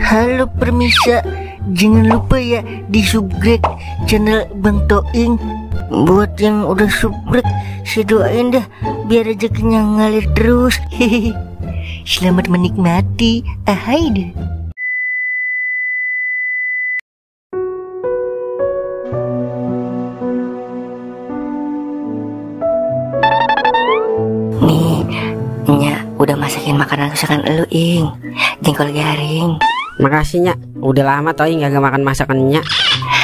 Halo permisa, jangan lupa ya di subscribe channel Bang Toing. Buat yang udah subscribe, saya doain dah biar rezekinya ngalir terus. Hehehe. Selamat menikmati. Ahai deh. Nih, Nya udah masakin makanan kesukaan elu, Ing. Jengkol garing. Makasih Nyak, udah lama Toing gak makan masakannya.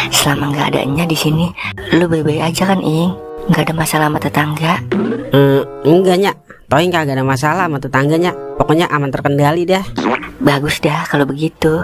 Selama nggak ada Nya di sini, lu baik-baik aja kan, Ing? Nggak ada masalah sama tetangga? Enggak Nyak, Toing kagak ada masalah sama tetangganya. Pokoknya aman terkendali dah. Bagus dah kalau begitu.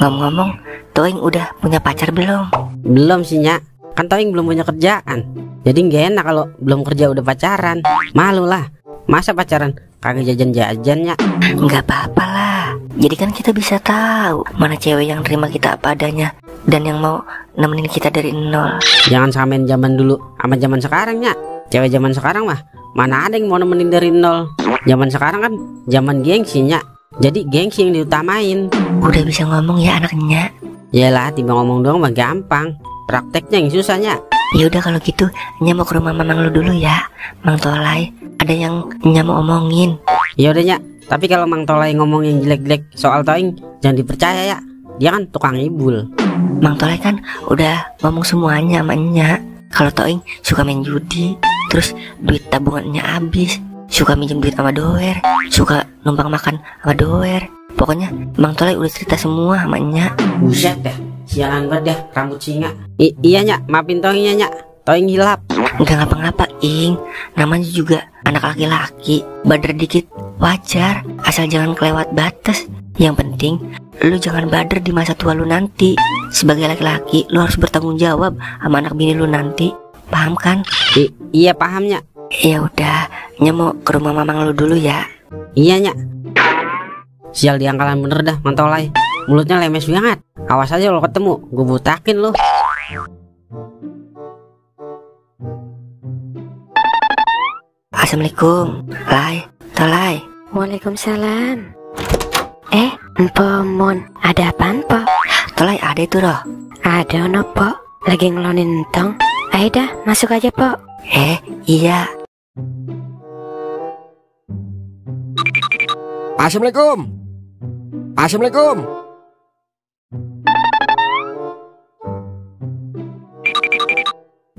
Ngomong-ngomong, Toing udah punya pacar belum? Belum sih Nyak, kan Toing belum punya kerjaan. Jadi gak enak kalau belum kerja udah pacaran. Malu lah, masa pacaran kagak jajan-jajan Nyak? Nggak apa-apa lah. Jadi kan kita bisa tahu mana cewek yang terima kita apa adanya dan yang mau nemenin kita dari nol. Jangan samain zaman dulu sama zaman sekarang Nyak. Cewek zaman sekarang mah mana ada yang mau nemenin dari nol. Zaman sekarang kan zaman gengsi Nyak. Jadi gengsi yang diutamain. Udah bisa ngomong ya anaknya. Yalah, tiba ngomong doang mah gampang, prakteknya yang susah Nyak. Ya udah kalau gitu, Nya mau ke rumah mamang lu dulu ya, Mang Tolai. Ada yang Nya mau omongin. Ya udah Nyak, tapi kalau Mang Tolai ngomong yang jelek-jelek soal Toing, jangan dipercaya ya. Dia kan tukang ibul. Mang Tolai kan udah ngomong semuanya sama Nya. Kalau Toing suka main judi, terus duit tabungannya habis, suka minjem duit sama doer, suka numpang makan sama doer. Pokoknya Mang Tolai udah cerita semua sama Nya. Buset dah, sialan banget dah rambut singa. Iya Nyak, maafin Toingnya Nyak. Toing hilap. Enggak ngapa-ngapa, Ing. Namanya juga anak laki-laki. Bader dikit wajar, asal jangan kelewat batas. Yang penting lu jangan bader di masa tua lu nanti. Sebagai laki-laki lu harus bertanggung jawab sama anak bini lu nanti. Paham kan? Iya paham Nyak. Ya udah, Nya mau ke rumah mamang lu dulu ya. Iya Nyak. Sial diangkalan bener dah Mang Tolai. Mulutnya lemes banget. Awas aja lo ketemu, gue butakin lo. Assalamualaikum, Lai, Tolai. Waalaikumsalam. Empomon, ada apaan po? Tolai ada itu roh. Ada no po, lagi ngelonin tong. Ayo dah, masuk aja po. Iya. Assalamualaikum. Assalamualaikum.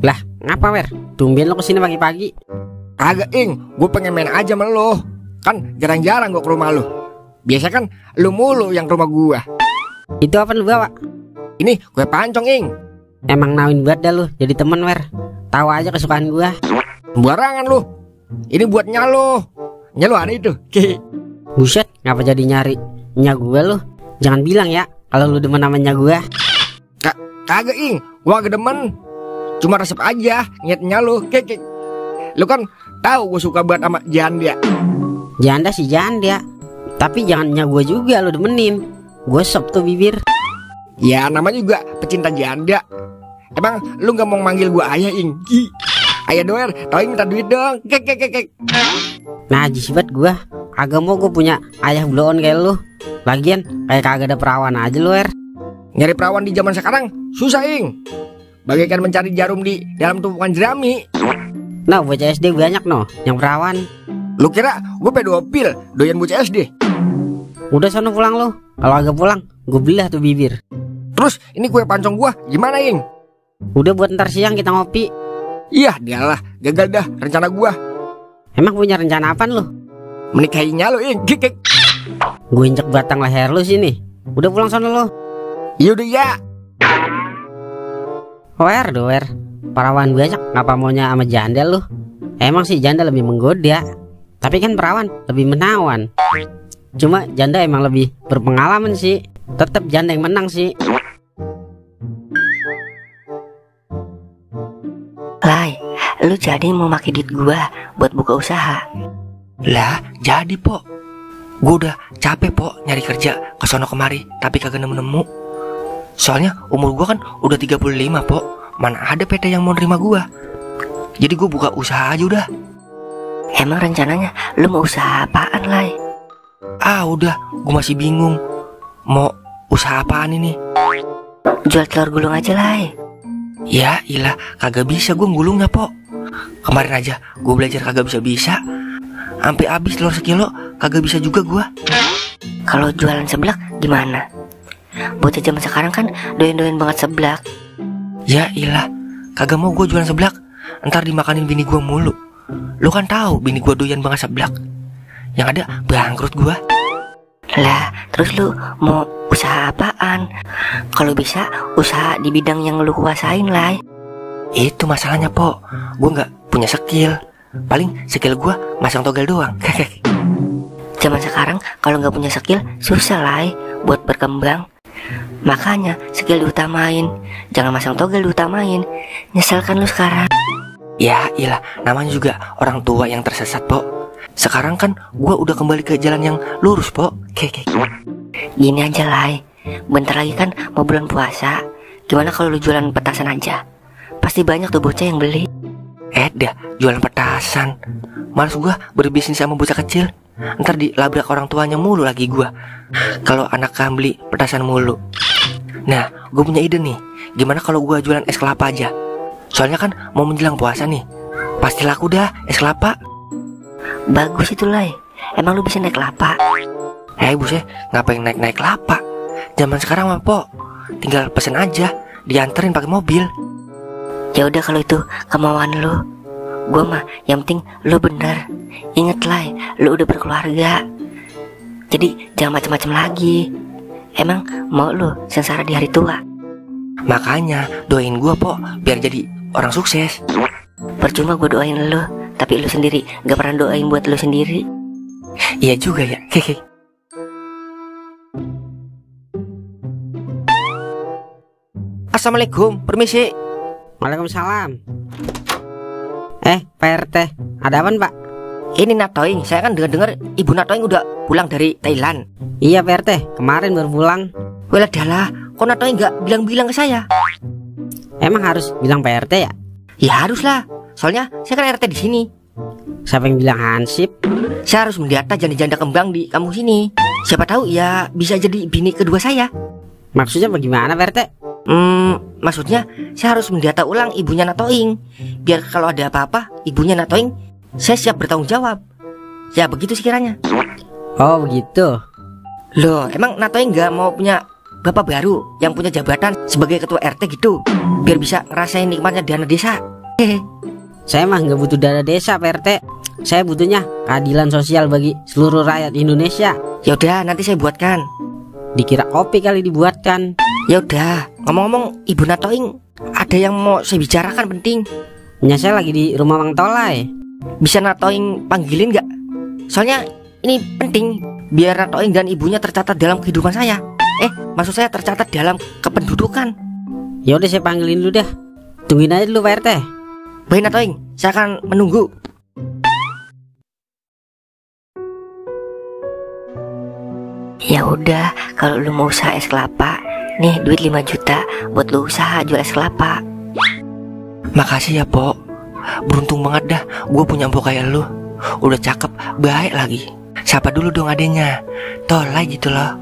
Lah, ngapa Wer? Tumben lo kesini pagi-pagi. Kagak Ing, gue pengen main aja sama lo. Kan jarang-jarang gue ke rumah lo. Biasa kan lu mulu yang ke rumah gue. Itu apa lu bawa? Ini kue pancong Ing. Emang nawin banget dah lu jadi temen Wer. Tahu aja kesukaan gua. Sembarangan lu. Ini buat nyalo. Nyalo ada itu. Buset, ngapa jadi nyari nyak gua lu? Jangan bilang ya kalau lu demen sama nyak gua. Kagak Ing, gua kagak demen. Cuma resep aja niatnya lu. Lu kan tahu gue suka banget sama janda. Janda sih janda, tapi jangan nyak gua juga lu demenin. Gosok tuh bibir. Ya namanya juga pecinta janda. Emang lu gak mau manggil gua ayah Ing? Ayah doer, Toing minta duit dong. Najis banget gua. Kagak mau gua punya ayah bloon kayak lu. Lagian kayak kagak ada perawan aja lu Wer. Nyari perawan di zaman sekarang susah Ing. Bagaikan mencari jarum di dalam tumpukan jerami. Nah bocah SD banyak no yang perawan. Lu kira gue pedofil doyan bocah SD? Udah sono pulang lu. Kalau agak pulang gue belah tuh bibir. Terus ini kue pancong gua gimana Ing? Udah buat ntar siang kita ngopi. Iya dialah, gagal dah rencana gua. Emang punya rencana apaan lu? Menikahinya lu Ing. Gue injek batang leher lu sini. Udah pulang sono lu. Yaudah ya. Wer doer, perawan banyak, ngapa maunya sama janda lu? Emang sih janda lebih menggoda, tapi kan perawan lebih menawan. Cuma janda emang lebih berpengalaman sih. Tetap janda yang menang sih. Lai, lu jadi mau pakai duit gua buat buka usaha? Lah, jadi po. Gua udah capek po nyari kerja ke sono kemari, tapi kagak nemu-nemu. Soalnya umur gua kan udah 35 po. Mana ada PT yang mau nerima gua. Jadi gua buka usaha aja udah. Emang rencananya lu mau usaha apaan, Lai? Udah, gua masih bingung. Mau usaha apaan ini? Jual telur gulung aja lah. Ya ilah, kagak bisa gue gulungnya, Po. Kemarin aja gue belajar kagak bisa-bisa, sampai habis telur sekilo kagak bisa juga gue. Kalau jualan seblak gimana? Bocah zaman sekarang kan doyan-doyan banget seblak. Ya ilah, kagak mau gue jualan seblak, ntar dimakanin bini gue mulu. Lu kan tahu bini gue doyan banget seblak. Yang ada bangkrut gue. Lah, terus lu mau usaha apaan? Kalau bisa usaha di bidang yang lu kuasain lah. Itu masalahnya, Po. Gue nggak punya skill. Paling skill gue masang togel doang. Zaman sekarang kalau nggak punya skill susah lah buat berkembang. Makanya skill diutamain, jangan masang togel diutamain. Nyesel kan lu sekarang? Ya ilah, namanya juga orang tua yang tersesat, Po. Sekarang kan gue udah kembali ke jalan yang lurus, Po. Gini aja lah, bentar lagi kan mau bulan puasa. Gimana kalau lu jualan petasan aja? Pasti banyak tuh bocah yang beli. Dah, jualan petasan. Males gue berbisnis sama bocah kecil. Ntar dilabrak orang tuanya mulu lagi gue, kalau anak kan beli petasan mulu. Nah, gue punya ide nih. Gimana kalau gue jualan es kelapa aja? Soalnya kan mau menjelang puasa nih, pasti laku dah es kelapa. Bagus itu lah. Emang lu bisa naik kelapa? Buset, ngapain naik kelapa? Zaman sekarang mah, Po, tinggal pesen aja, dianterin pakai mobil. Ya udah kalau itu kemauan lu. Gua mah yang penting lu bener. Ingat lah, lu udah berkeluarga. Jadi jangan macam-macam lagi. Emang mau lu sengsara di hari tua? Makanya doain gua, Po, biar jadi orang sukses. Percuma gua doain lu, tapi lu sendiri gak pernah doain buat lu sendiri. Iya juga ya. Assalamualaikum, permisi. Waalaikumsalam. Pak RT, ada apa Pak? Ini Natoing, saya kan dengar Ibu Natoing udah pulang dari Thailand. Iya Pak RT, kemarin baru pulang. Walah dalah, kok Natoing gak bilang-bilang ke saya? Emang harus bilang Pak RT ya? Ya haruslah, soalnya saya kan RT di sini. Siapa yang bilang hansip? Saya harus mendata janda-janda kembang di kampung sini. Siapa tahu ya bisa jadi bini kedua saya. Maksudnya bagaimana Pak RT? Maksudnya saya harus mendata ulang ibunya Natoing, biar kalau ada apa-apa ibunya Natoing, saya siap bertanggung jawab. Ya begitu sekiranya. Oh begitu. Loh, emang Natoing gak mau punya bapak baru yang punya jabatan sebagai ketua RT gitu, biar bisa ngerasain nikmatnya dana desa? Saya mah nggak butuh dana desa Pak RT. Saya butuhnya keadilan sosial bagi seluruh rakyat Indonesia. Ya udah, nanti saya buatkan. Dikira kopi kali dibuatkan. Ya udah, ngomong-ngomong Ibu Natoing, ada yang mau saya bicarakan penting. Saya lagi di rumah Mang Tolai. Bisa Natoing panggilin gak? Soalnya ini penting, biar Natoing dan ibunya tercatat dalam kehidupan saya. Maksud saya tercatat dalam kependudukan. Ya udah saya panggilin dulu dah. Tungguin aja dulu Pak RT. Baik Natoing, saya akan menunggu. Ya udah, kalau lu mau usaha es kelapa, nih duit 5 juta buat lu usaha jual es kelapa. Makasih ya, Po. Beruntung banget dah gue punya empok kayak lu. Udah cakep, baik lagi. Siapa dulu dong adenya, Tolai gitu loh.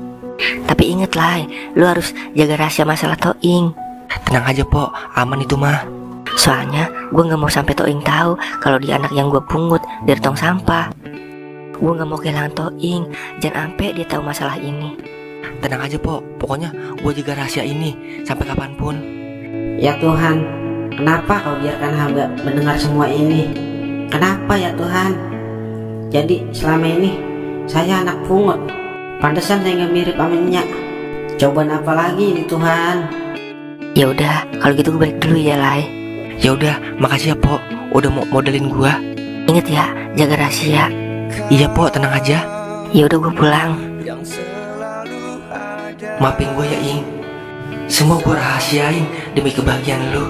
Tapi inget lah, lu harus jaga rahasia masalah Toing. Tenang aja, Po, aman itu mah. Soalnya gue gak mau sampai Toing tahu kalau dia anak yang gue pungut dari tong sampah. Gue gak mau kehilangan Toing, jangan sampai dia tahu masalah ini. Tenang aja, Po, pokoknya gue jaga rahasia ini sampai kapanpun. Ya Tuhan, kenapa kau biarkan hamba mendengar semua ini? Kenapa ya Tuhan? Jadi selama ini saya anak pungut. Pantesan saya gak mirip sama Nyak. Cobaan apa lagi ini Tuhan? Ya udah, kalau gitu gue balik dulu ya Lai. Ya udah, makasih ya, Po, udah mau modalin gue. Ingat ya, jaga rahasia. Iya, Po, tenang aja. Ya udah gue pulang. Maafin gue ya, Ing. Semua gue rahasiain demi kebahagiaan lu.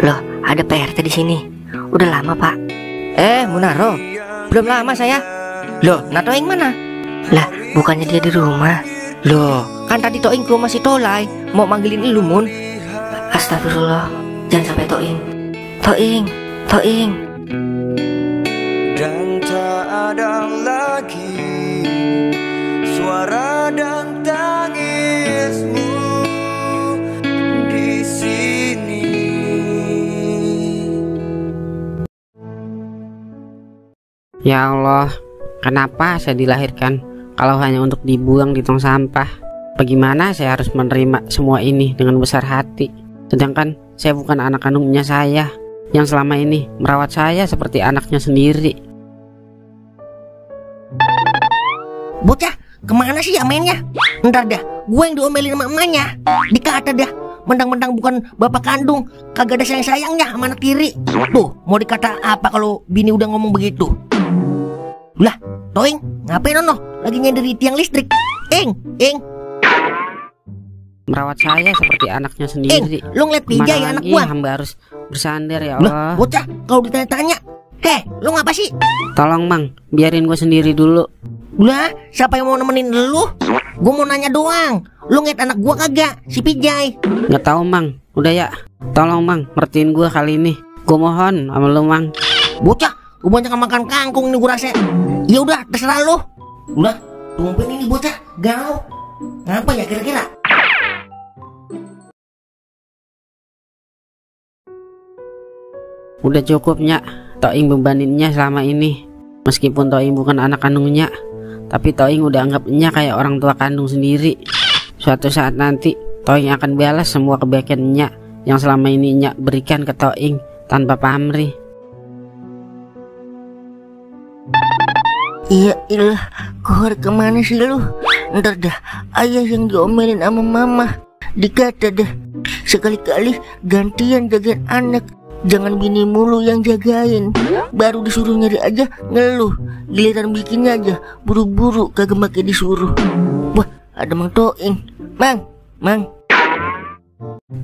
Loh, ada Pak RT di sini. Udah lama Pak. Munaro, belum lama saya. Loh, Natoing mana? Lah, bukannya dia di rumah. Loh, kan tadi Toing ke rumah si Tolai, mau manggilin lu Mun. Astagfirullah, jangan sampai Toing. Toing, Toing. Dan tak ada lagi suara dan tangismu di sini. Ya Allah, kenapa saya dilahirkan kalau hanya untuk dibuang di tong sampah? Bagaimana saya harus menerima semua ini dengan besar hati, sedangkan saya bukan anak kandungnya saya yang selama ini merawat saya seperti anaknya sendiri. Bocah, kemana sih ya mainnya? Ntar dah, gue yang diomelin sama emaknya. Dikata dah, mentang-mentang bukan bapak kandung, kagak ada sayang-sayangnya sama anak tiri. Tuh, mau dikata apa kalau bini udah ngomong begitu? Lah, Toing, ngapain ono? Lagi nyender di tiang listrik. Ing. Merawat saya seperti anaknya sendiri. Lu ngeliat pija ya anak gua? Hamba harus bersandar ya Lah, Allah. bocah, kalau ditanya-tanya, lu ngapa sih? Tolong Mang, biarin gue sendiri dulu. Lah, siapa yang mau nemenin lu? Gua mau nanya doang. Lu ngeliat anak gua kagak? Si Pijay. Nggak tahu Mang, udah ya. Tolong Mang, ngertiin gue kali ini. Gue mohon sama lu Mang. Bocah, gua banyak makan kangkung nih gua rasa. Ya udah, terserah lu. Udah, tumpen ini bocah, galau. Ngapa ya kira-kira? Udah cukupnya Toing bebaninnya selama ini. Meskipun Toing bukan anak kandungnya, tapi Toing udah anggapnya kayak orang tua kandung sendiri. Suatu saat nanti Toing akan balas semua kebaikannya yang selama ini Nya berikan ke Toing tanpa pamrih. Iya ilah, kohar kemana sih lu? Ntar dah, ayah yang diomelin sama mama. Dikata dah, sekali-kali gantian jagain anak. Jangan bini mulu yang jagain. Baru disuruh nyari aja ngeluh. Giliran bikinnya aja buru-buru kagak make disuruh. Wah, ada Mang Toing. Mang.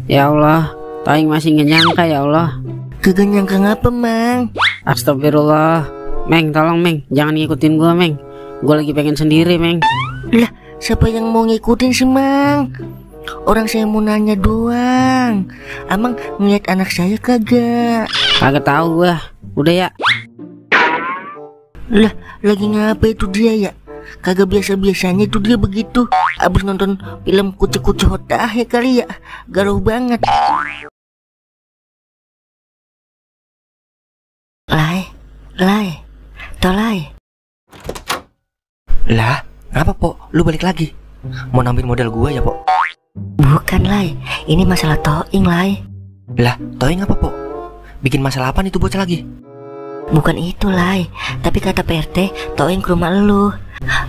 Ya Allah, Toing masih nggak nyangka ya Allah. Kagak nyangka ngapa, Mang? Astagfirullah. Meng, tolong Meng, jangan ngikutin gua Meng. Gua lagi pengen sendiri Meng. Lah, siapa yang mau ngikutin sih, Mang? Orang saya mau nanya doang. Amang ngeliat anak saya kagak? Kagak tahu gua. Udah ya. Lah, lagi ngapa itu dia ya? Kagak biasa-biasanya itu dia begitu. Abis nonton film kucing-kucing hotah ya kali ya. Galau banget. Lai, Tolai. Lah, ngapa Pok? Lu balik lagi? Mau ngambil modal gua ya Pok? Bukan Lai, ini masalah Toing Lai. Lah, Toing apa Pok? Bikin masalah apa nih tuh bocah lagi? Bukan itu Lai, tapi kata PRT Toing ke rumah lu.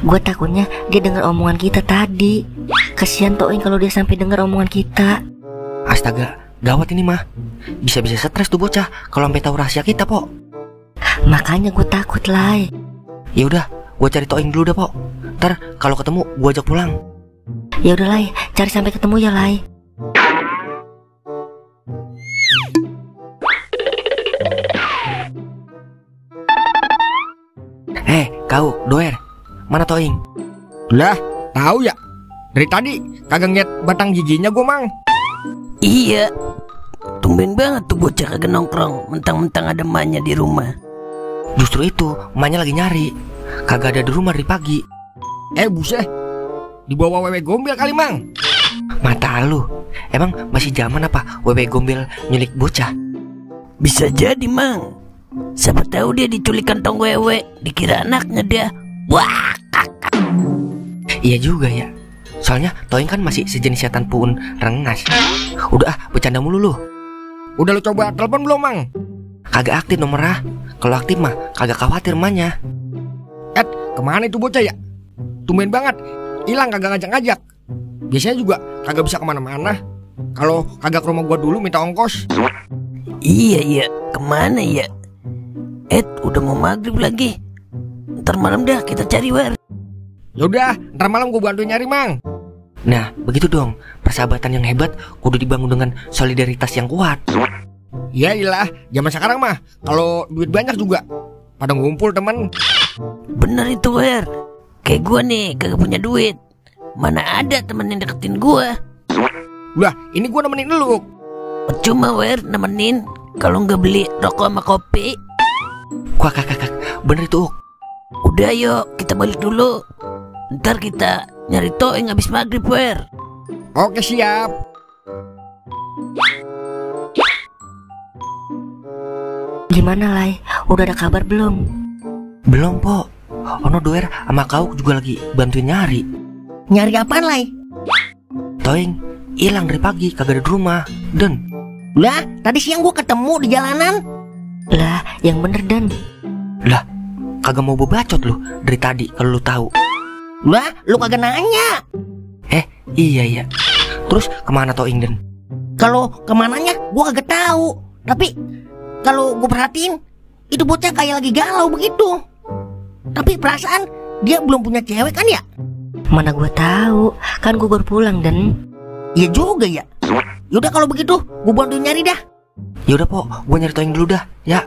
Gue takutnya dia dengar omongan kita tadi. Kasihan Toing kalau dia sampai dengar omongan kita. Astaga, gawat ini mah. Bisa-bisa stres tuh bocah kalau sampai tahu rahasia kita Pok. Makanya gue takut Lai. Ya udah, gua cari Toing dulu dah Pok. Ntar kalau ketemu gua ajak pulang. Ya udah Lai, cari sampai ketemu ya Lai. Kau, Doer, mana Toing? Lah, tahu ya? Dari tadi kagak ngeliat batang giginya gua, Mang. Iya, tumben banget tuh bocah kagak nongkrong, mentang-mentang ada emaknya di rumah. Justru itu, emaknya lagi nyari. Kagak ada di rumah dari pagi. Buset, dibawa wewe gombel kali, Mang. Mata lu, emang masih zaman apa wewe gombel nyulik bocah? Bisa jadi Mang. Siapa tahu dia diculik kantong wewe, dikira anaknya dia. Wah, Iya juga ya. Soalnya Toing kan masih sejenis setan pun rengas. Udah bercanda mulu lu. Udah lu coba telepon belum, Mang? Kagak aktif nomornya. Kalau aktif mah kagak khawatir emaknya. Kemana itu bocah ya? Tumben banget, hilang kagak ngajak-ngajak. Biasanya juga kagak bisa kemana-mana. Kalau kagak ke rumah gua dulu minta ongkos. Iya, kemana ya? Udah mau maghrib lagi. Ntar malam dah kita cari Wer. Yaudah, ntar malam gua bantu nyari, Mang. Nah, begitu dong. Persahabatan yang hebat kudu dibangun dengan solidaritas yang kuat. Ya iyalah, zaman sekarang mah kalau duit banyak juga pada ngumpul teman. Bener itu Wer. Kayak gua nih kagak punya duit. Mana ada temen yang deketin gua. Lah, ini gua nemenin lu. Percuma Wer nemenin kalau nggak beli rokok sama kopi. Wah kakak, bener itu Uk. Udah yuk, kita balik dulu. Ntar kita nyari Toeng habis maghrib, Wer. Oke, siap. Gimana, Lai? Udah ada kabar belum? Belum, Po. Ono doer sama kau juga lagi bantuin nyari. Nyari apaan, Lai? Toeng hilang dari pagi, kagak ada di rumah. Dan Lah, tadi siang gua ketemu di jalanan. Lah, yang bener Dan. lah, kagak mau bebacot lu dari tadi kalau lu tahu. Lah, lu kagak nanya. Iya ya. Terus kemana Toeng Den? Kalau kemananya gua kagak tahu. Tapi kalau gua perhatiin, itu bocah kayak lagi galau begitu. Tapi perasaan dia belum punya cewek kan ya? Mana gua tahu, kan gua baru pulang Dan. Iya juga ya. Yaudah kalau begitu, gua bantuin nyari dah. Yaudah Po, gua nyari Toeng dulu dah. Ya.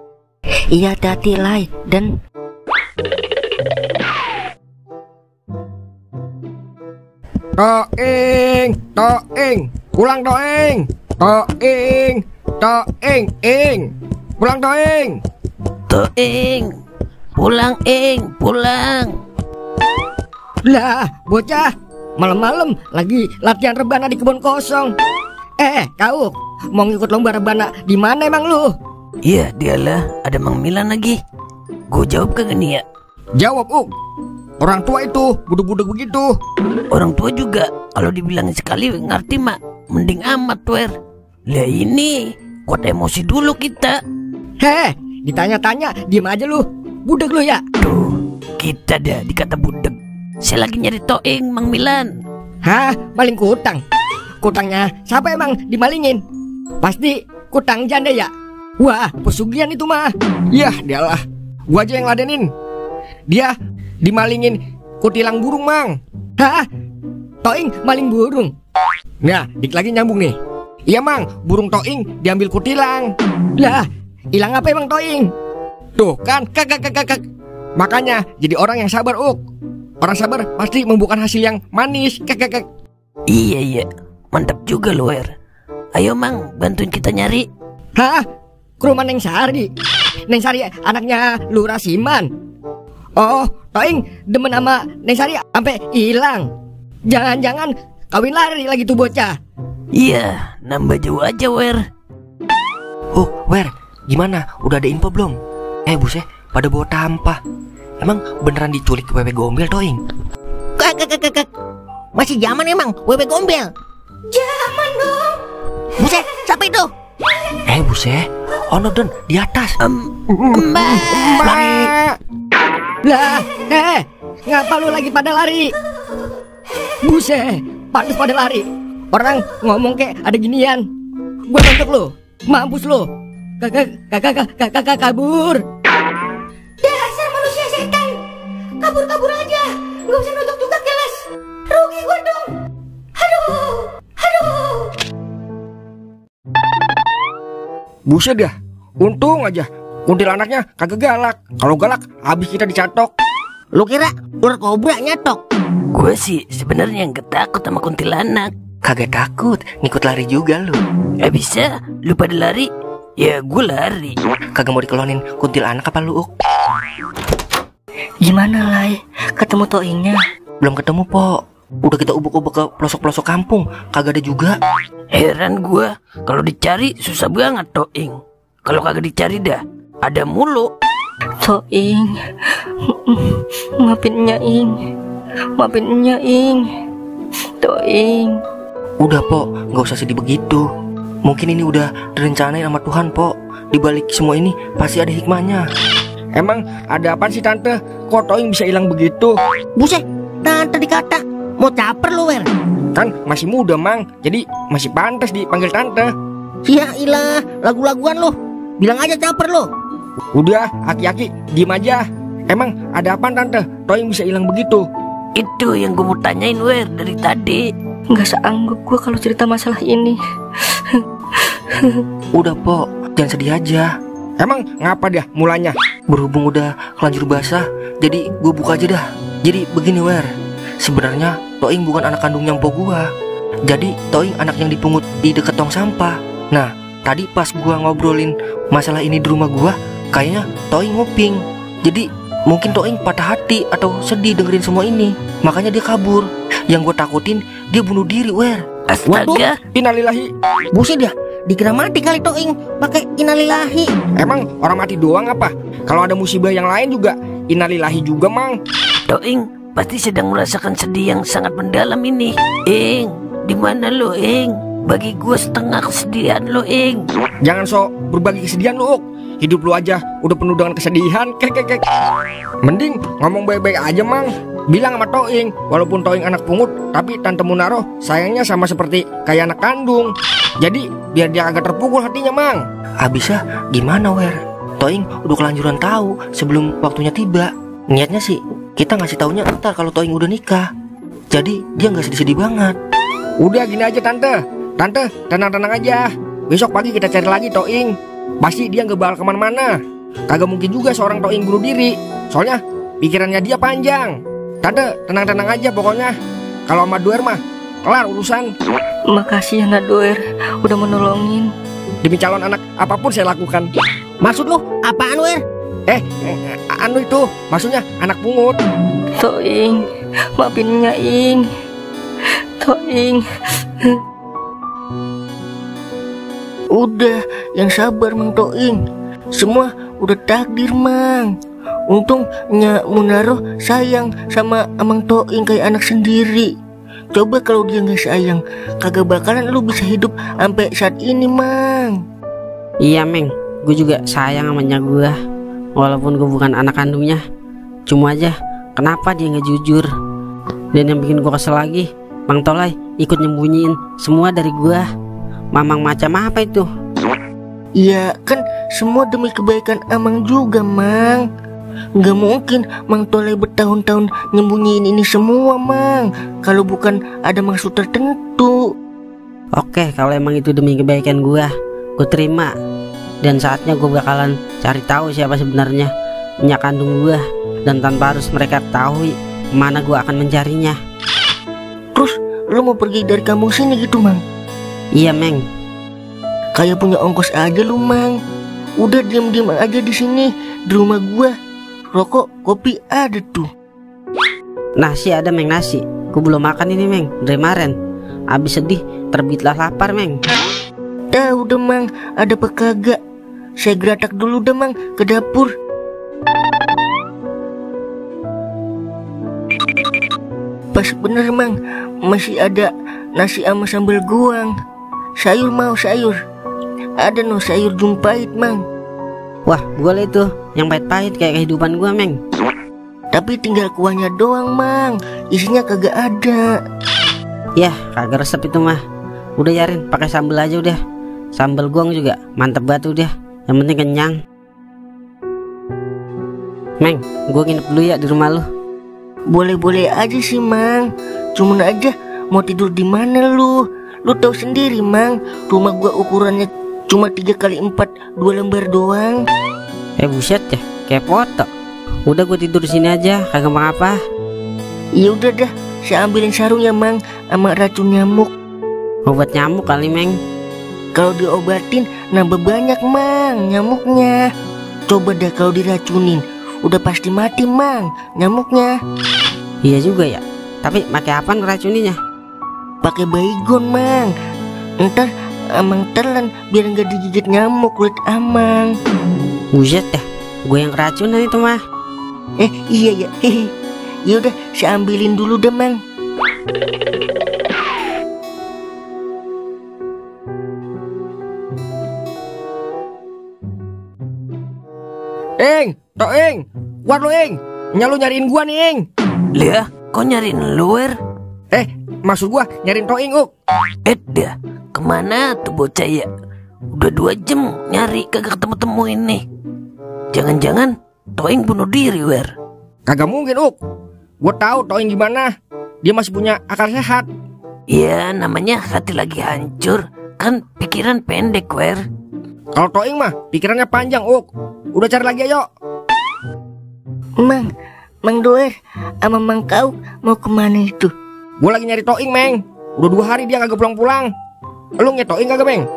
Iya, hati-hati Lai Dan. Toeng, Toeng, pulang Toeng, Toeng, Toeng, pulang Toeng. Toeng, pulang pulang. Lah, bocah, malam-malam lagi latihan rebana di kebun kosong. Kau mau ngikut lomba rebana di mana emang lu? Iya, dialah, ada Mang Milan lagi. Gue jawab kagak nih ya? Jawab, Orang tua itu budek-budek begitu. Orang tua juga kalau dibilangin sekali ngerti mak, mending amat, Wer. Lah ini kuat emosi dulu kita. Ditanya-tanya diem aja lu. Budek lu ya. Tuh, kita dah dikata budek. Saya lagi nyari Toeng, Mang Milan. Hah, maling kutang. Kutangnya siapa emang dimalingin? Pasti kutang janda ya. Wah, pesugihan itu mah. Yah, dialah. Gua aja yang ladenin. Dia dimalingin kutilang burung, Mang. Hah? Toeng maling burung. Nah, dik lagi nyambung nih. Iya, Mang, burung Toeng diambil kutilang. Lah, hilang apa emang Toeng? Tuh kan, kak. Makanya jadi orang yang sabar, Orang sabar pasti membuahkan hasil yang manis, kak. Iya, mantap juga lu, Wer. Ayo Mang, bantuin kita nyari. Hah? Ke rumah Neng Sari? Neng Sari anaknya Lurah Siman. Oh, Toeng demen sama Neng Sari sampai hilang. Jangan-jangan kawin lari lagi tuh bocah. Iya, nambah jauh aja, Wer. Wer, gimana? Udah ada info belum? Buset, pada bawa tampah. Emang beneran diculik wewe gombel Toeng? Kak. Masih zaman emang wewe gombel. Zaman dong. Buset, siapa itu? Buset, ono Den di atas. Mbak. Lah, ngapa lu lagi pada lari? Buset, pada lari. Orang ngomong kayak ada ginian. Gua tontok lu, mampus lu. Kakak kabur. Dasar manusia setan. Kabur aja. Gak usah nutup juga kelas. Rugi gue dong. Aduh. Buset dah, untung aja kuntilanaknya kagak galak. Kalau galak, habis kita dicatok. Lu kira ular kobra nyatok? Gue sih sebenarnya nggak takut sama kuntilanak. Kagak takut, ngikut lari juga lu. Bisa, lu pada lari, ya gue lari. Kagak mau dikelonin kuntilanak apa lu, Gimana Lai? Ketemu Toengnya? Belum ketemu, Po. Udah kita ubuk-ubuk ke pelosok-pelosok kampung, kagak ada juga. Heran gue, kalau dicari susah banget Toeng. Kalau kagak dicari dah, ada mulu. Toeng, maafin Nyaing. Toeng. Udah, Po, nggak usah sedih begitu. Mungkin ini udah direncanain sama Tuhan, Po. Di balik semua ini pasti ada hikmahnya. Emang ada apa sih Tante? Kok Toeng bisa hilang begitu? Buset, Tante dikata mau caper lu, Wer. Kan masih muda, Mang. Jadi masih pantas dipanggil Tante. Ya ilah, lagu-laguan lu. Bilang aja caper lu. Udah, aki-aki, diem aja. Emang ada apa Tante? Toeng bisa hilang begitu? Itu yang gue mau tanyain, Wer, dari tadi. Gak sanggup gue kalau cerita masalah ini. Udah, Po, jangan sedih aja. Emang ngapa dah mulanya? Berhubung udah kelanjur basah, jadi gue buka aja dah. Jadi begini, Wer. Sebenarnya Toeng bukan anak kandungnya Mpo gua. Jadi Toeng anak yang dipungut di dekat tong sampah. Nah, tadi pas gua ngobrolin masalah ini di rumah gua, kayaknya Toeng nguping. Jadi Mungkin Toing patah hati atau sedih dengerin semua ini, makanya dia kabur. Yang gue takutin dia bunuh diri, Wer. Astaga. Innalillahi. Buset dia, dikira mati kali Toing pakai innalillahi. Emang orang mati doang apa? Kalau ada musibah yang lain juga innalillahi juga, Mang. Toing pasti sedang merasakan sedih yang sangat mendalam ini. Ing, di mana lo, Ing? Bagi gue setengah kesedihan lo, Ing. Jangan sok berbagi kesedihan lu, Uk. Hidup lu aja udah penuh dengan kesedihan. Kek. Mending ngomong baik-baik aja, Mang. Bilang sama Toing, walaupun Toing anak pungut, tapi Tante Munaro sayangnya sama seperti kayak anak kandung. Jadi biar dia agak terpukul hatinya, Mang. Abisnya gimana, Wer? Toing udah kelanjuran tahu sebelum waktunya tiba. Niatnya sih kita ngasih taunya ntar kalau Toing udah nikah. Jadi dia nggak sedih-sedih banget. Udah gini aja, Tante. Tante, tenang-tenang aja. Besok pagi kita cari lagi Toing. Pasti dia nggak bakal kemana-mana. Kagak mungkin juga seorang Toing bunuh diri. Soalnya pikirannya dia panjang. Tante, tenang-tenang aja pokoknya. Kalau sama Doer mah kelar urusan. Makasih ya Nadoer, udah menolongin. Demi calon anak apapun saya lakukan. Maksud lu apaan, Wer? Anu itu maksudnya anak pungut. Toing, maafin Nyaing. Toing. Udah, yang sabar Mang Toing. Semua udah takdir, Mang. Untung Nya Munaro sayang sama Amang Toing kayak anak sendiri. Coba kalau dia nggak sayang, kagak bakalan lu bisa hidup sampai saat ini, Mang. Iya, Meng. Gue juga sayang sama Nya gue. Walaupun gue bukan anak kandungnya. Cuma aja, kenapa dia nggak jujur? Dan yang bikin gue kesel lagi, Mang Tolai ikut nyembunyiin semua dari gue. Mamang macam apa itu? Ya kan semua demi kebaikan Amang juga, Mang. Nggak mungkin Mang Tolai bertahun-tahun nyembunyiin ini semua, Mang. Kalau bukan ada maksud tertentu. Oke, kalau emang itu demi kebaikan gue terima. Dan saatnya gue bakalan cari tahu siapa sebenarnya Nyak kandung gue. Dan tanpa harus mereka ketahui mana gue akan mencarinya. Terus lu mau pergi dari kampung sini gitu, Mang? Iya, Meng. Kayak punya ongkos aja lu, Mang. Udah diam-diam aja di sini, di rumah gua. Rokok, kopi ada tuh. Nasi ada, Meng, nasi. Gue belum makan ini, Meng, dari kemarin. Abis sedih, terbitlah lapar, Meng. Tahu deh, Mang, ada apa kagak? Saya geratak dulu deh, Mang, ke dapur. Pas bener, Mang, masih ada nasi sama sambal goang. Sayur mau sayur. Ada no sayur jumpait, Mang. Wah, boleh tuh. Yang pahit-pahit kayak kehidupan gue, Meng. Tapi tinggal kuahnya doang, Mang. Isinya kagak ada. Yah, kagak resep itu mah. Udah Yarin, pakai sambal aja udah. Sambal goang juga mantep banget udah. Yang penting kenyang. Meng, gue nginep dulu ya di rumah lu. Boleh-boleh aja sih, Mang. Cuman aja mau tidur di mana lu? Lu tahu sendiri, Mang. Rumah gua ukurannya cuma 3x4, 2 lembar doang. Buset ya, kayak foto. Udah gue tidur di sini aja, kagak apa-apa. Ya udah dah, saya ambilin sarung ya, Mang, sama racun nyamuk. Obat nyamuk kali, Meng. Kalau diobatin nambah banyak, Mang, nyamuknya. Coba dah kalau diracunin, udah pasti mati, Mang, nyamuknya. Iya juga ya. Tapi pakai apa ngeracuninya? Pakai baygon, Mang. Ntar Amang telan biar nggak digigit nyamuk kulit Amang. Buset dah, gue yang keracunan itu mah. Iya ya. Ya udah, saya ambilin dulu deh, Mang. Toing, kuat lu, Ing. Nya lu nyariin gua nih, Ing. Liah, kok nyariin lu, Wer? Maksud gua nyariin Toing, Uk. Dah, kemana tuh bocah ya? Udah 2 jam nyari kagak ketemu-temu ini. Jangan-jangan Toing bunuh diri, Wer? Kagak mungkin, Uk. Gua tahu Toing gimana. Dia masih punya akal sehat. Ya, namanya hati lagi hancur. Kan pikiran pendek, Wer. Kalau Toing mah pikirannya panjang, Uk. Udah cari lagi ayo. Mang Doer sama Mang Kauk mau kemana itu? Gua lagi nyari Toing, Meng. Udah 2 hari dia kagak pulang-pulang. Lu nge Toing kagak, Meng?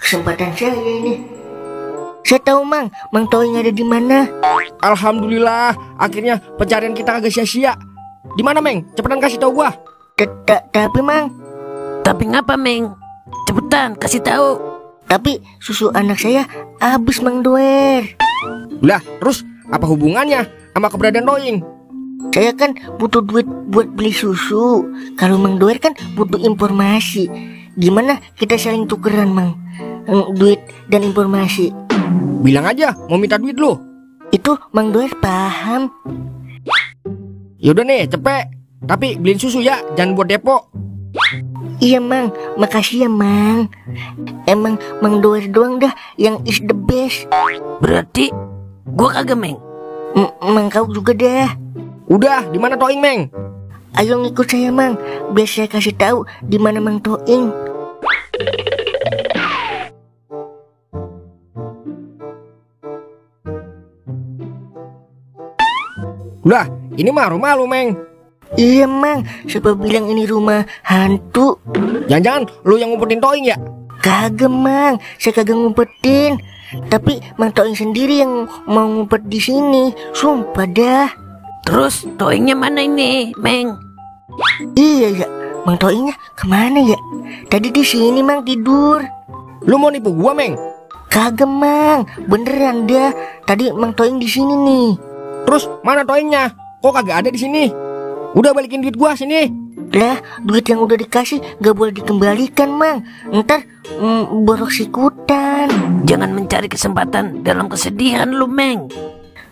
Kesempatan saya ini. Saya tahu Mang, Mang Toing ada di mana. Alhamdulillah, akhirnya pencarian kita agak sia-sia. Di mana, Meng? Cepetan kasih tahu gua. Tapi Mang, Tapi ngapa, Meng? Cepetan kasih tahu. tapi susu anak saya habis Mang Doer. Lah, terus apa hubungannya sama keberadaan Toing? Saya kan butuh duit buat beli susu. Kalau Mang Doer kan butuh informasi. Gimana kita saling tukeran Mang? Duit dan informasi. Bilang aja mau minta duit lu. Itu Mang Doer paham. Yaudah nih, cepet. Tapi beliin susu ya, jangan buat depo. Iya Mang, makasih ya Mang. Emang Mang Doer doang dah yang is the best. Berarti gua kagak, Meng. Mang kau juga dah. Udah, di mana Toing, Meng? Ayo ngikut saya Mang, biar saya kasih tahu di mana Mang Toing. Udah, ini mah rumah lu, Meng. Iya Mang, siapa bilang ini rumah hantu? Jangan-jangan lu yang ngumpetin Toing ya? Kagak Mang, saya kagak ngumpetin. Tapi Mang Toing sendiri yang mau ngumpet di sini. Sumpah dah. Terus Toingnya mana ini, Meng? Iya ya, Mang Toingnya kemana ya? Tadi di sini Mang tidur. Lu mau nipu gua, Meng? Kagak Mang, beneran dah. Tadi Mang Toing di sini nih. Terus mana Toingnya? Kok kagak ada di sini? Udah balikin duit gua sini. Lah, duit yang udah dikasih gak boleh dikembalikan Mang. Ntar borok sikutan. Jangan mencari kesempatan dalam kesedihan lu, Meng.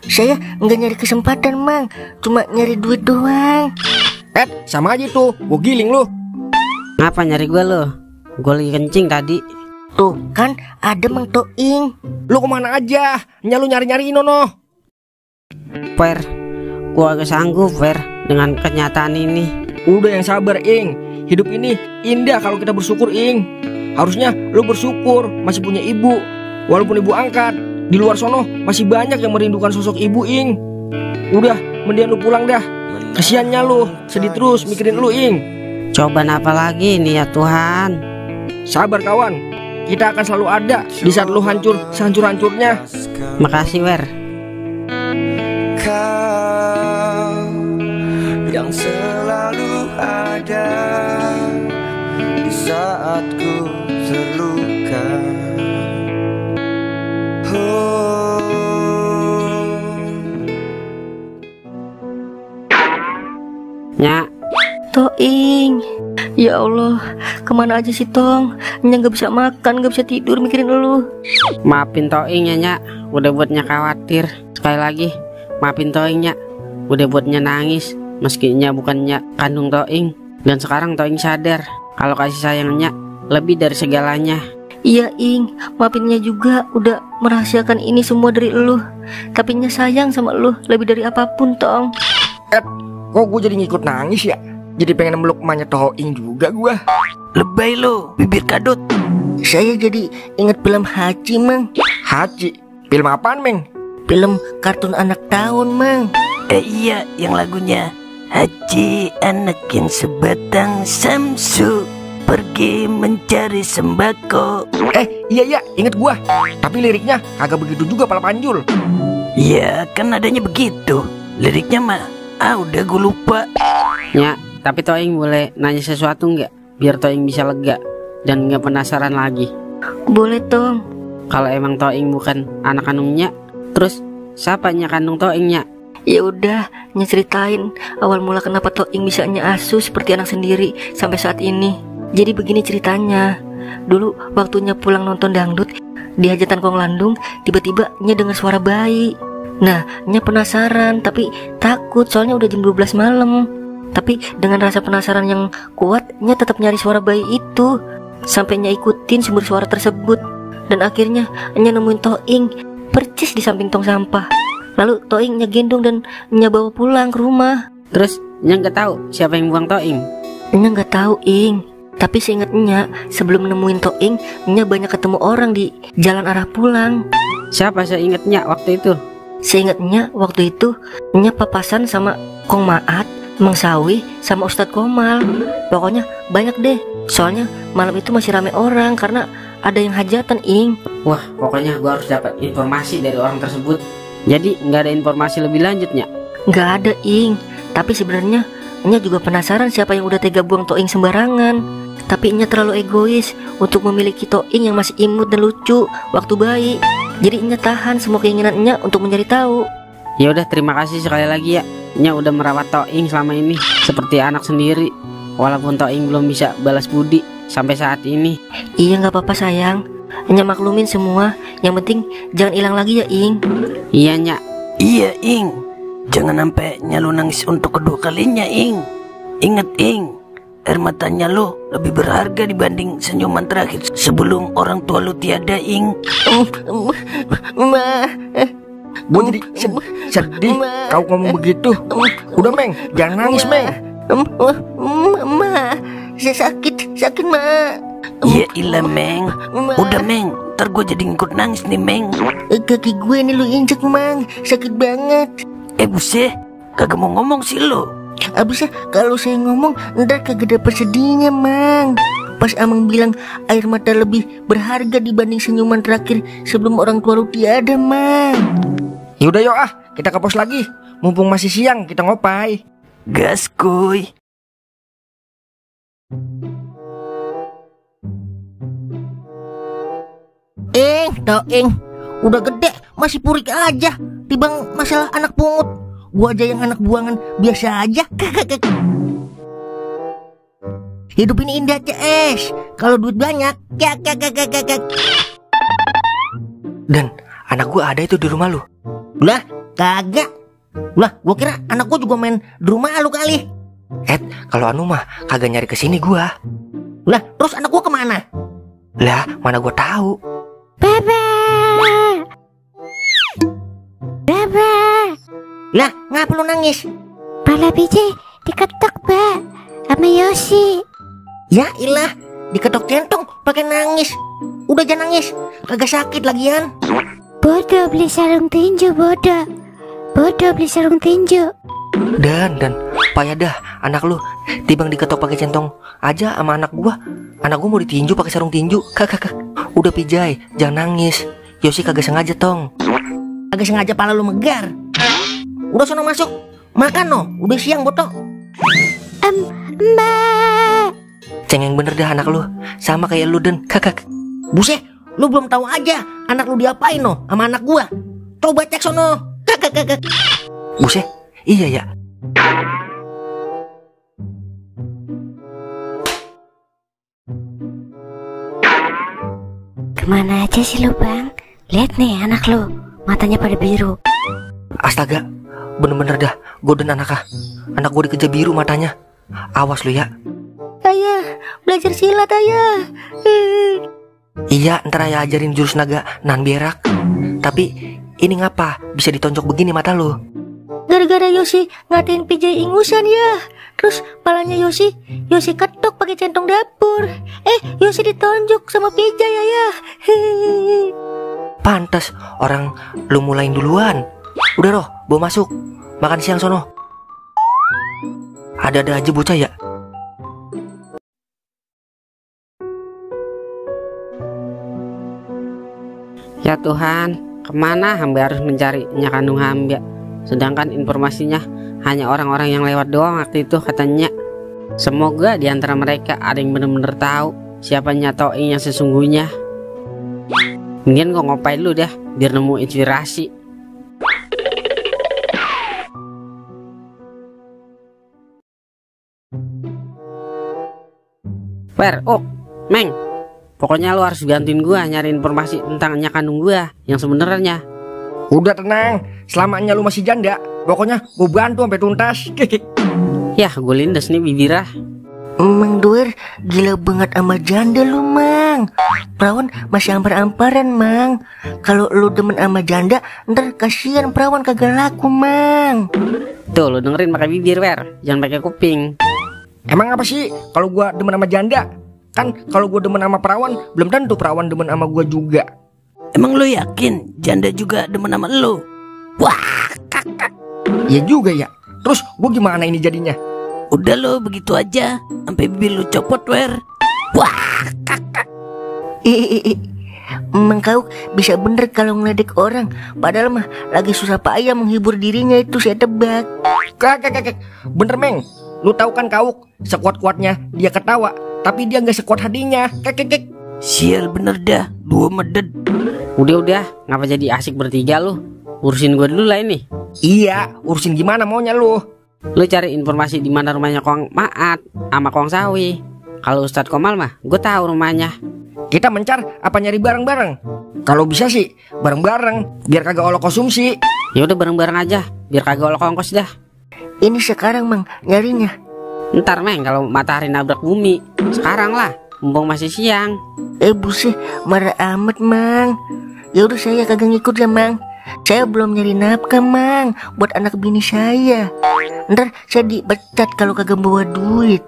Saya nggak nyari kesempatan Mang, cuma nyari duit doang. Sama aja tuh, gua giling lu. Ngapa nyari gue lo? Gue lagi kencing tadi. Tuh kan ada Mang Toing. Lu kemana aja? Lu nyari-nyariin ono. Fer, gue agak sanggup Fer dengan kenyataan ini. Udah yang sabar, Ing. Hidup ini indah kalau kita bersyukur, Ing. Harusnya lu bersyukur masih punya ibu. Walaupun ibu angkat, di luar sono masih banyak yang merindukan sosok ibu, Ing. Udah, mendingan lu pulang dah. Kesiannya lu, sedih terus mikirin lu, Ing. Cobaan apa lagi nih ya Tuhan? Sabar kawan, kita akan selalu ada di saat lu hancur sehancur-hancurnya. Makasih Fer. Kau yang selalu ada di saat ku terluka. Nya, Toing, ya Allah, kemana aja sih Tong? Nya gak bisa makan, gak bisa tidur mikirin lu. maafin Toingnya Nya, udah buatnya khawatir. Sekali lagi, maafin Toingnya, udah buatnya nangis. Meskinya bukannya kandung Toing. Dan sekarang Toing sadar kalau kasih sayangnya lebih dari segalanya. Iya Ing, maafinnya juga udah merahasiakan ini semua dari lu. Tapi Nya sayang sama lu lebih dari apapun Tong. Kok gue jadi ngikut nangis ya? Jadi pengen meluk emaknya Toing juga gua. Lebay lu, bibir kadut. Saya jadi inget film Haji Mang. Haji? Film apaan, Meng? Film kartun anak tahun Mang. Iya, yang lagunya Haji anak yang sebatang samsu pergi mencari sembako. Iya, inget gua. Tapi liriknya kagak begitu juga pala panjul. Ya kan adanya begitu. Liriknya mah udah gue lupa. Nya, tapi Toing boleh nanya sesuatu nggak? Biar Toing bisa lega dan nggak penasaran lagi. Boleh Tong. Kalau emang Toing bukan anak kandungnya, terus siapa Nya kandung Toingnya? Ya udah, Nya ceritain awal mula kenapa Toing bisa Nya asuh seperti anak sendiri sampai saat ini. Jadi begini ceritanya. Dulu waktunya pulang nonton dangdut di hajatan Kong Landung, tiba-tiba Nya dengar suara bayi. Nah, Nya penasaran tapi takut soalnya udah jam 12 malam. Tapi dengan rasa penasaran yang kuat, Nya tetap nyari suara bayi itu. Sampai Nya ikutin sumber suara tersebut. Dan akhirnya Nya nemuin Toing percis di samping tong sampah. Lalu Toing Nya gendong dan Nya bawa pulang ke rumah. Terus Nya nggak tahu siapa yang buang Toing? Nya nggak tahu Ing. Tapi seingat Nya, sebelum nemuin Toing, Nya banyak ketemu orang di jalan arah pulang. Siapa seingatnya waktu itu? Seingatnya waktu itu Nya papasan sama Kong Maat, Mang Sawi, sama Ustadz Komal. Pokoknya banyak deh. Soalnya malam itu masih rame orang karena ada yang hajatan Ing. Wah, pokoknya gua harus dapat informasi dari orang tersebut. Jadi nggak ada informasi lebih lanjutnya? Nggak ada, Ing. Tapi sebenarnya Nya juga penasaran siapa yang udah tega buang Toing sembarangan. Tapi Nya terlalu egois untuk memiliki Toing yang masih imut dan lucu waktu bayi. Jadi Nya tahan semua keinginan Nya untuk mencari tahu. Ya udah, terima kasih sekali lagi ya. Nya udah merawat Toing selama ini seperti anak sendiri. Walaupun Toing belum bisa balas budi sampai saat ini. Iya, nggak apa-apa sayang. Nya maklumin semua. Yang penting jangan hilang lagi ya, Ing. Iya, Nya. Iya, Ing. Jangan sampai Nya lu nangis untuk kedua kalinya, Ing. Ingat, Ing, air matanya lo lebih berharga dibanding senyuman terakhir sebelum orang tua lu tiada, Ing. Ma. Gue jadi sedih kau ngomong begitu. Udah, Meng, jangan nangis, Meng. Ma, saya sakit, Ma. Ya ilah, Meng. Udah, Meng, ntar gue jadi ngikut nangis nih, Meng. Kaki gue nih lu injek, Mang. Sakit banget. Buset, kagak mau ngomong sih lo. Abisnya kalau saya ngomong ntar kagak dapet sedihnya, Mang. Pas Amang bilang air mata lebih berharga dibanding senyuman terakhir sebelum orang tua lu tiada, Mang. Yaudah yuk kita ke pos lagi. Mumpung masih siang kita ngopai. Gas, kuy. Toing, udah gede masih purik aja. Tibang masalah anak pungut, gua aja yang anak buangan biasa aja. Hidup ini indah, CS. Kalau duit banyak, Dan anak gua ada itu di rumah lu. Lah, kagak. Lah, gua kira anak gua juga main di rumah lu kali. Kalau anu mah kagak nyari kesini gua. Lah, terus anak gua kemana? Lah, mana gua tahu. Bebe. Lah, ngapa lu nangis? Pala biji diketok, Mbak, sama Yosi. Ya ilah, diketok centong pakai nangis. Udah jangan nangis, kagak sakit lagian. Bodoh beli sarung tinju, bodoh beli sarung tinju. Dan payah dah anak lu tibang diketok pakai centong aja sama anak gua. Anak gua mau ditinju pakai sarung tinju. Kak. Udah Pijay, jangan nangis. Yosi kagak sengaja, Tong. Kagak sengaja pala lu megar. Udah sono masuk. Makan no, udah siang botok. Mbak. Cengeng bener dah anak lu. Sama kayak lu, Den. Kak. Buset, lu belum tahu aja anak lu diapain no sama anak gua. Coba cek sono. Kak. Buset, iya ya. Kemana aja sih lu, Bang? Lihat nih anak lu, matanya pada biru. Astaga, bener-bener dah goden anak gua dikejar biru matanya. Awas lu ya. Ayah, belajar silat, Ayah. Iya, ntar ayah ajarin jurus naga nan berak. Tapi ini ngapa bisa ditonjok begini mata lu? Gara-gara Yosi ngatain PJ ingusan ya. Terus palanya Yosi ketok pakai centong dapur. Yosi ditonjok sama PJ, Ayah. Pantes orang lu mulain duluan. Udah roh, bawa masuk. Makan siang sono. Ada-ada aja bocah ya. Ya Tuhan, kemana hamba harus mencari Nya kandung hamba? Sedangkan informasinya hanya orang-orang yang lewat doang waktu itu katanya. Semoga di antara mereka ada yang benar-benar tahu siapa Nya Toing yang sesungguhnya. Mungkin gue ngopain dulu dah biar nemu inspirasi. Meng, pokoknya lu harus gantiin gua nyari informasi tentang Nya kandung gua yang sebenarnya. Udah tenang, selamanya lu masih janda. Pokoknya gua bantu sampai tuntas. Yah, gue lindes nih bibirah. Mang Doer gila banget sama janda lu, Mang. Perawan masih ampar-amparan, Mang. Kalau lu demen sama janda, ntar kasihan perawan kagak laku, Mang. Tuh, lu dengerin pakai bibir, jangan pakai kuping. Emang apa sih kalau gua demen sama janda? Kan kalau gua demen sama perawan, belum tentu perawan demen sama gua juga. Emang lu yakin janda juga demen sama lu? Wah, kakak. Iya juga ya. Terus gua gimana ini jadinya? Udah lo begitu aja, sampai bibir lu copot, Wah, kakak. Emang kau bisa bener kalau ngeledek orang, padahal mah lagi susah payah menghibur dirinya itu saya tebak. Kakek, bener Meng. Lu tahu kan Kauk, sekuat-kuatnya dia ketawa, tapi dia nggak sekuat hadinya. Kakek. Sial bener dah, 2 medet. Udah, ngapa jadi asik bertiga lu? Urusin gue dulu lah ini. Iya, urusin gimana maunya lu? Lu cari informasi di mana rumahnya Kong Maat sama Kong Sawi. Kalau Ustadz Komal mah, gue tahu rumahnya. Kita mencar apa nyari bareng-bareng? Kalau bisa sih bareng-bareng, biar kagak olok konsumsi. Ya udah bareng-bareng aja, biar kagak olok ongkos dah. Ini sekarang Mang nyarinya. Ntar Meng kalau matahari nabrak bumi. Sekarang lah, mumpung masih siang. Buset, marah amat Mang. Ya udah saya kagak ngikut ya Mang. Saya belum nyari nafkah Mang buat anak bini saya. Ntar saya dipecat kalau kagak bawa duit.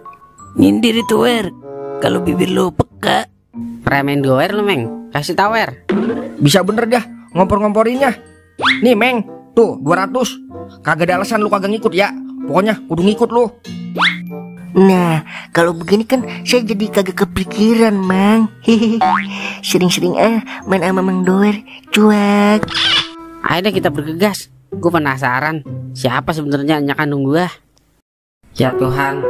Nyindir itu Wer, kalau bibir lu peka. Premen goer lu Meng, kasih tau Wer. Bisa bener dah ngompor-ngomporinnya. Nih Meng, tuh 200. Kagak ada alasan lu kagak ngikut ya. Pokoknya kudu ngikut lu. Nah, kalau begini kan saya jadi kagak kepikiran Mang. Hehehe. Sering-sering main sama Mang Doer, cuek. Ayo deh kita bergegas. Gue penasaran siapa sebenarnya anak kandung gue. Ya Tuhan,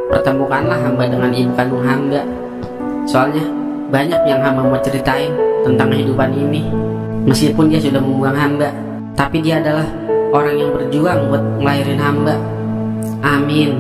pertemukanlah hamba dengan ibu kandung hamba. Soalnya banyak yang hamba mau ceritain tentang kehidupan ini. Meskipun dia sudah membuang hamba, tapi dia adalah orang yang berjuang buat ngelahirin hamba. Amin.